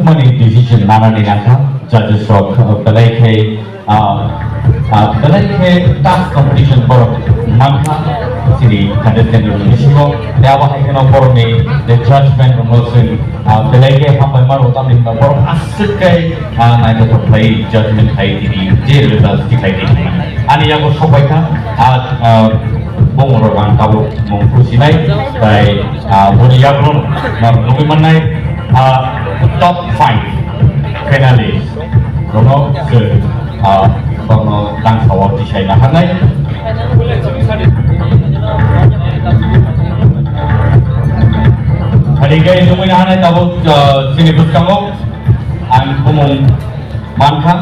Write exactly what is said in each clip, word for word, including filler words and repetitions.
Ani decision nanani nangkha, judges rok, uh, belai khe, uh, uh, belai khe tough competition borok mankha, chini contestant rok bisingo, tei abo hai kheno borokni je judgment rokno chwng, uh, belai khe hambai mano, tamni hwnba borok aswk khe, uh, naithothok khlai judgment khai tini, je result twi khai tini. Ani yago sok bai kha, uh, uh, bongorok ang tabuk mung khusinai, tai, uh, boni yago no nugwi mannai, uh, top five finalist rokno chwng, ah, bokno tang sao tisai na hanai. Hari khe nugwi na hanai tabuk, ah, chini bwskango ang bumung mankha,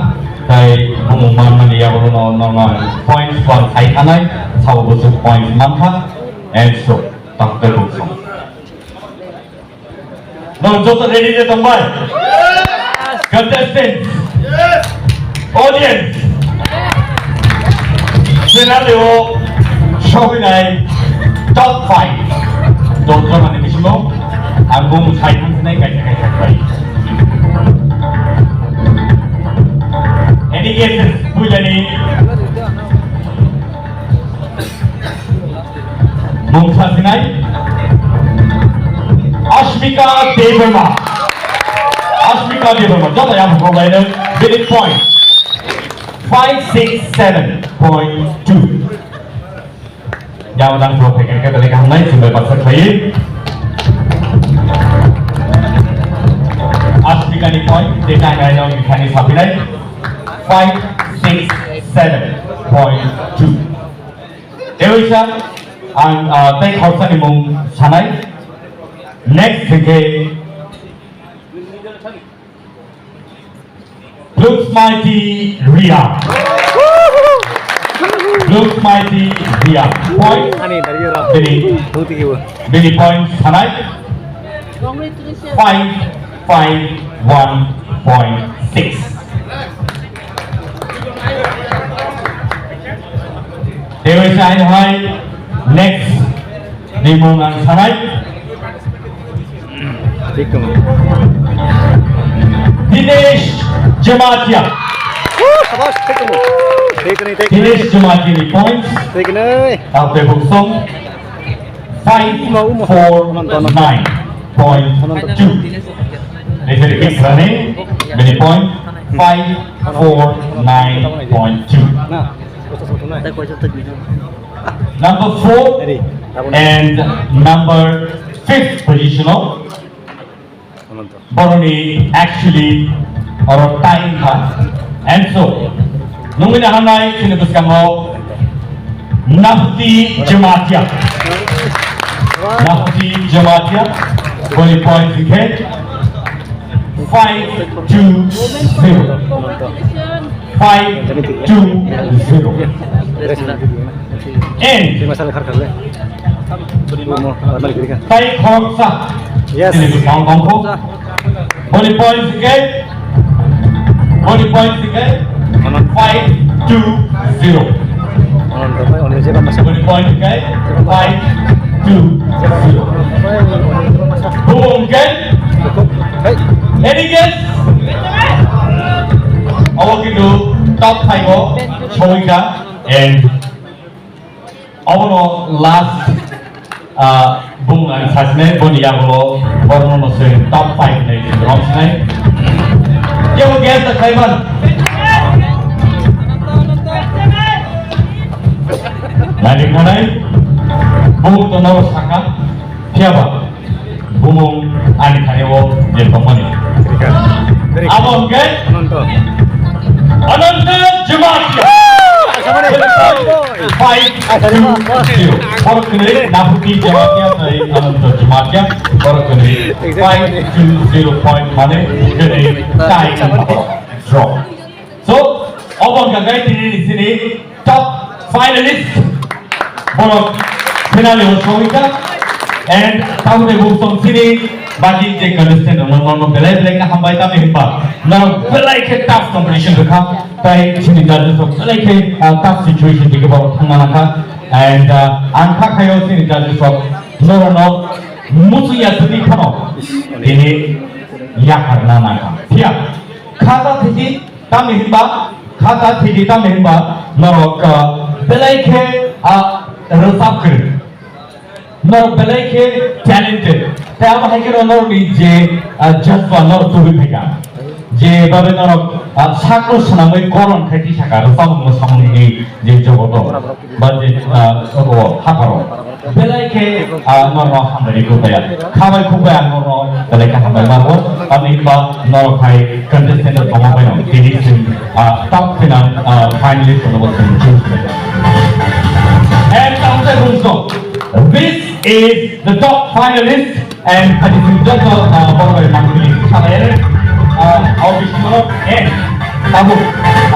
tai bumung manmani yago no, no, no, points one khai hanai, sao bwswk points mankha, and so, doctor Bungsong. Nong joto ready de tongbai? Contestants, audience, finale o sogwinai top five. Dotro mani bisingo ang bung sai thangnai kaisa kaisa khlai. Any guesses? Puilani. Mung sasinai Ashmika Debbarma. Ashmika Debbarma. Joto yang hokok lainai bini point five six seven point two. Yang dang pro pekeng ke tadi kahnai sumbai baksa khlai. Ashmika ni point, tei nai nai nong ni khani sapinai five six seven point two. Tei waisa ang, ah, tei khorsa ni mung sanai. Next hwnkhe Blue Mighty Ria. Blue Mighty Ria. Point. Ani dari ro. Bini. Bini point sanai. Five five one point six. Tei waisa haino hai next ni mung ang sanai. Thik tong. Dinesh Jamatia. Shabash, thik tong. Thik ni, thik ni. Dinesh Jamatia ni points. Thik ni. Taote Buksong. Five four nine point two. Referee Kiss Rani, bini point five four nine point two. Number four and number fifth position o. Boroni actually oro time kha. And so, nungwi na hanai chini bwskango Nahuti Jamatia. Nahuti Jamatia. Boni point hwnkhe five two zero. Five two zero. And tai khoroksa. Yes. Ini bwskango tongkho. Boni point hwnkhe, boni point hwnkhe five two zero. Boni point hwnkhe five two zero. Bumo hwnkhe any guess? Obo kintu top five o songwika and obono last, ah, bung ang sasne boni yagulo borno no se top five nei rom sinai. Kebo guess da khaiban. Nani khanai bung to no saka. Phiaba. Bumung ani thani o je tongmani. Very good. Very good. Abo hwnkhe Ananto. Ananto Jamatia. Five two zero. Borok kwnwi Nahuti Jamatia tei Ananto Jamatia. Borok kwnwi five two zero point mane kwnwi tie draw. So, obo wngkha khe tini ni sini top finalist. Borok finale o sogwikha. And tamni buktong sini baki je contestant rok no, no, no, belai belai khe hambai tamni hwnba. Norok belai khe tough competition rwkha. Tai sini judges rok belai khe, ah, tough situation dike borok thangna nangkha. And, ah, ang kha khayo sini judges rok norok no muchungya sini phano. Tini yakarna nangkha. Phiya kha ta thidi tamni hinba, kha ta thidi tamni hinba norok, ah, belai khe, ah, rwchap kwrwi. Norok belai khe talented. Tei abo hai kheno norokni je, ah, jazba norok tubui phaikha. Je babe norok, ah, sakno swnamwi koron khai tisaka rwchapmung samungni je jogoto ba je, ah, oro hapharo. Belai khe, ah, norokno hambai rwkha ya. Khabai khukbai ang norokno belai khe hambai mano. Tamni ba norok hai contestant rok tongma bai no. Tini chwng, ah, top final, ah, finalist rokno bo chwng choose khlai. And tamte bumsong, this is the top finalist and I think joto, ah, borok bai mangni salai, ah, au bisingo and tabuk, ah,